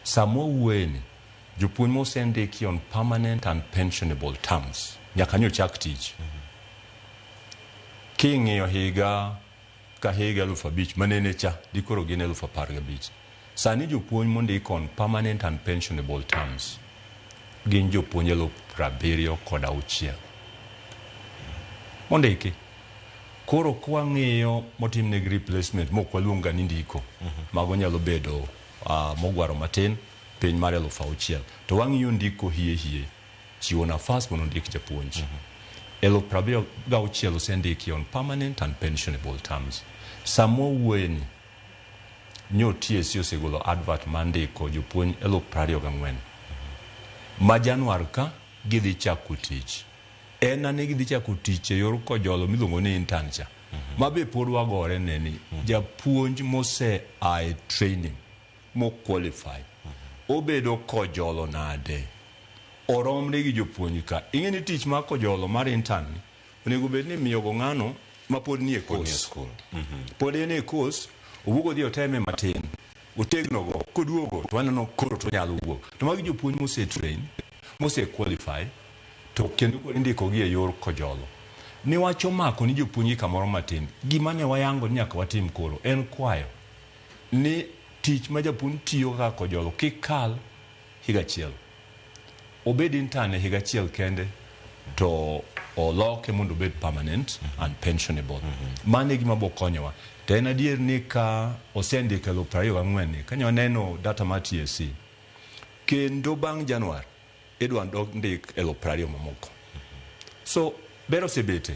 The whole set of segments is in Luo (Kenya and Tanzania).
Sama wawuoyeni, jopuonj mosendiki on permanent and pensionable terms nyaka nyochak tich. King'iyo higa ka higa 5,000 manene cha dikoro gin 15,000. Sani jopuonj mondik on permanent and pensionable terms gin jopuonj 76,000 mondiki. Koro kwang'iyo motimnegi replacement mok waluong ga ni ndiko, mago nyalo bedo mogwaro matin piny mar 6,000. To wang'iyo ndiko hie hie, chiwo nafas mondo ondik japuonj. 76,000 osendiki on permanent and pensionable terms. Sama wawuoyeni, nyo TSC osegolo advert mar ndiko jopuonj 24,000. Ma Januar ka gidhi chako tich. En ane gidhi chako tich e yor kojolo miluongo ni intern cha. Ma be pod wagore ne ni japuonj mose a e training mo qualify obedo kojolo nade? Oromre gi jopuonj ka. Ing'e ni tich mar kojolo mar intern ni onego bed ni imiyo go ng'ano ma pod nie course. Pod en e course, owuok odhi oteme matin. Otegno go, koduogo to waneno koro to onyalo wuok. To magi jopuonj mose train, mose qualify, to kendo koro indiko gi e yor kojolo. Ni wach omako ni jopuonj gi kamoro matin, gima ne wayango ni nyaka watim koro en kwayo ni tich ma japuonj tiyo kaka kojolo kik kal higa achiel. Obed intern e higa achiel kende to oloke mondo obed permanent and pensionable. Mano e gima bo konyowa. To en adier ni ka osendiko 24,000 ni, ka waneno data mar TSC, kendo bang' Januar idwa dok ndik 20,000 mamoko. So ber osebete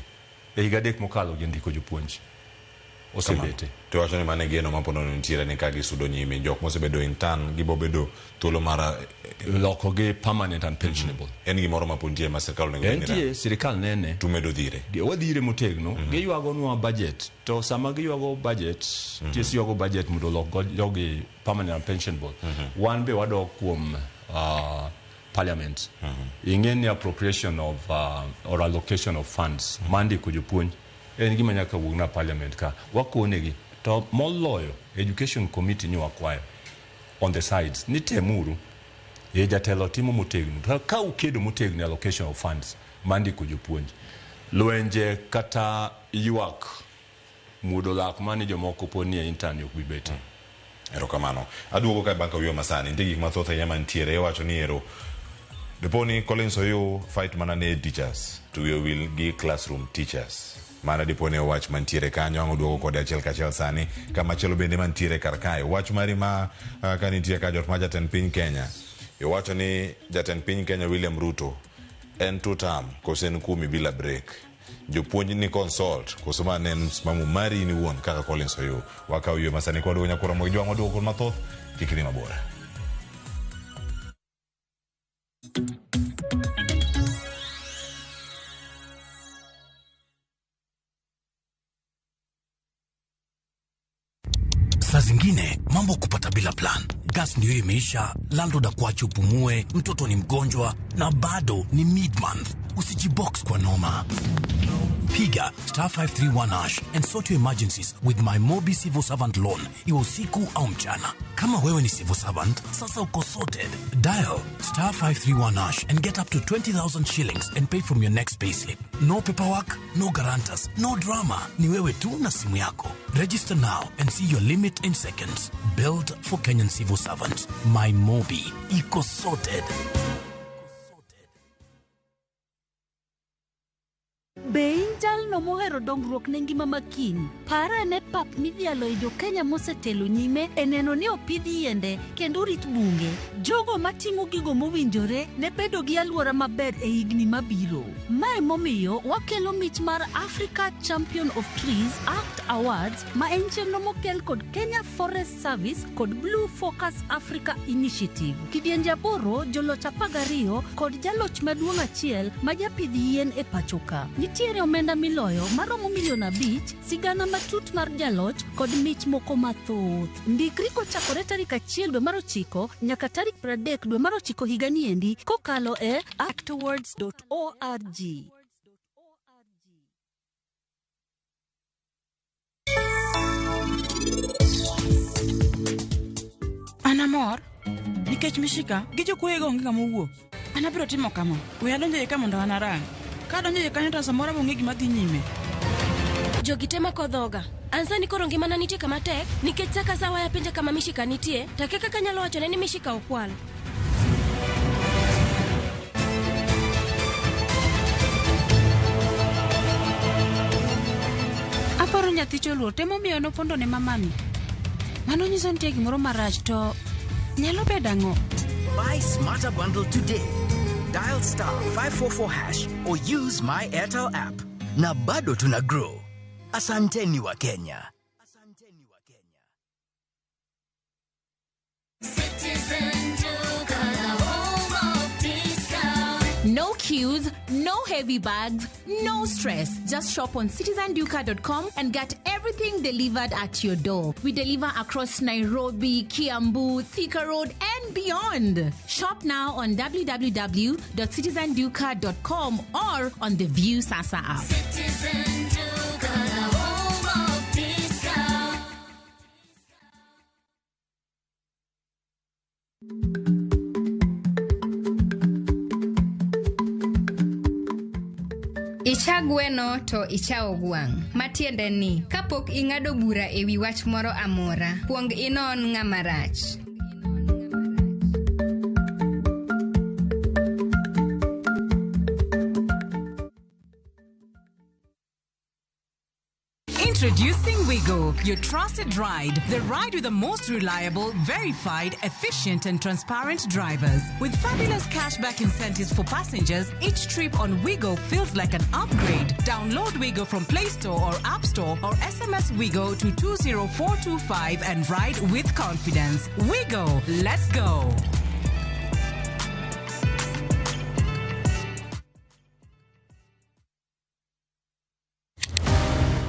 e higa 3 mokalo gi ndiko jopuonj. Osebete. To iwacho ni mano e geno ma pod nitiere ni ka gisudo nyime jok mosebedo intern gibo bedo thuolo mar loko gi permanent and pensionable. En gimoro ma pod nitie ma sirkal onego bed ni Entie sirikal nene. Tumedo dhire. Wadhire motegno. Giywagonwa budget. To sama giywago budget, TSC ywago budget mondo olok go jogi permanent and pensionable. Wan be wadok kuom parliament. Ing'e ni appropriation of or allocation of funds mar ndiko jopuonj en gima nyaka wuog na parliament ka. Wakonegi. To moloyo education committee ni wakwayo on the sides ni temuru e jatelo timo motegno. To ka ukedo motegno e allocation of funds mar ndiko jopuonj, lwenje kata ywak muodo lak mani jomoko pod nie intern ok bi betie. Erokamano. Aduogo kae bang' kawuoyo masani. Nitie gik mathoth ahinya mantiere. Iwacho ni ero dipo ni Collins Oyuu fight mana ne teachers to wiye owil gi classroom teachers. Mano dipo ni wach mantiere kanyo ang' oduogo kode achiel kachiel sani. Kamachielo bende mantiere kar kae. Wach mari ma ka nitie ka jot ma jatend piny Kenya. Iwacho ni jatend piny Kenya William Ruto en two term koso en kumi bila break. Jopuonj ni consult koso ma ne en msimamo mari in iwuon kaka Collins Oyuu. Wakawo yue masani kwa duogo nyakura mogi jwang' waduogo kod mathoth kik idhi mabor. Saa zingine mambo kupata bila plan. Gas ndio imeisha, landlord akuache upumue, mtoto ni mgonjwa na bado ni mid month. Usijibox kwa noma. Piga star 531 hash and sort your emergencies with my Mobi Civil Servant Loan, iwe usiku au mchana. Kama wewe ni civil servant, sasa uko sorted. Dial star 531 hash and get up to 20,000 shillings and pay from your next payslip. No paperwork, no guarantors, no drama. Ni wewe tu na simu yako. Register now and see your limit in seconds. Built for Kenyan civil servants. My Mobi. Iko sorted. Be in jalno mohero dongruok ne ngima ma kiny? Par ane pap midhialo e jo-Kenya mosetelo nyime e neno ni opidh yiende kendo orit bunge. Jogo matimo gigo mowinjore ne bedo gi alwora maber e higni mabiro. Mae momiyo wakelo mich mar Africa Champion of Trees Act Awards ma en chenro mokel kod Kenya Forest Service kod Blue Focus Africa Initiative. Kidienje 8, joloch 12 kod jaloch maduong' achiel ma japidh yien e pacho ka. Nitiere omenda miloyo maromo milion 5, sigana matut mar jaloch kod mich moko mathoth. Ndikri kochakore tarik 1 dwe mar 9 nyaka tarik 30 dwe mar 9 higa niendi kokalo e actawards.org. An amor Nikech mishika gi jokuoyego onge ng'ama owuok. An abiro timo kama. We adonjo iye ka mondo an arang. Ka adonjo iye kanyo to samoro abiro ng'e gima dhi nyime. Jogi te mako dhoga. An sani koro ngimana nitie kama tek nikech sa ka sa waya penja kama mishika nitie to akia kaka anyalo wachone ni mishika okwal. Aparo nyathi choluor temo miyo nopondo ne mamani. Mano nyiso nitie gimoro marach to nyalo bedo ang'o? Buy Smarter Bundle today. Dial star 544 hash or use my Airtel app. Na bado tuna grow. Asanteni wa Kenya. No queues, no heavy bags, no stress. Just shop on citizenduka.com and get everything delivered at your door. We deliver across Nairobi, Kiambu, Thika Road, and beyond. Shop now on www.citizenduka.com or on the View Sasa app. Icha gweno to ichawo gwang'. Matiende ni, kapok ing'ado bura e wi wach moro amora, kuong inon ng'ama rach. Introducing Wigo, your trusted ride. The ride with the most reliable, verified, efficient, and transparent drivers. With fabulous cashback incentives for passengers, each trip on Wigo feels like an upgrade. Download Wigo from Play Store or App Store or SMS Wigo to 20425 and ride with confidence. Wigo, let's go.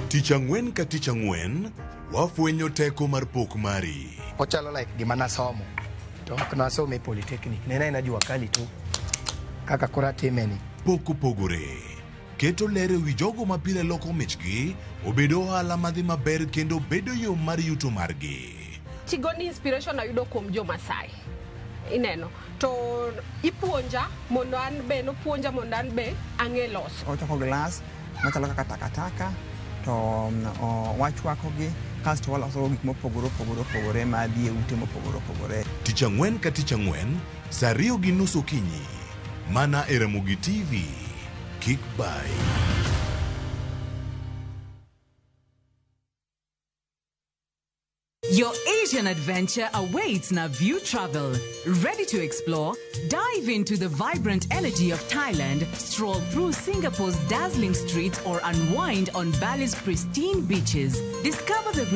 Tich ang'wen ka tich ang'wen, wafwenyo teko mar pok mari. Ochalo like gima nasomo to ok nasomo e polytechnic ne en aena jua kali tu kaka koro atime ni. Pok opogore. Keto ler e wi jogo ma pile loko michgi obedo ohala madhi maber kendo bedo yo mar yuto margi. Tigoni inspiration ayudo kuom jo Masai. Ineno. To ipuonja mondo an be nopuonja mondo an be ang'e loso. Ochoko glass machalo kaka takataka to wachwakogi kasto waloso gik mopogore opogore opogore madhi e ute mopogore opogore. Tich ang'wen ka tich ang'wen, saa 2:30 okinyi. Mana e Ramogi TV. Kik bai. Your Asian adventure awaits Naview Travel. Ready to explore? Dive into the vibrant energy of Thailand, stroll through Singapore's dazzling streets, or unwind on Bali's pristine beaches. Discover the rich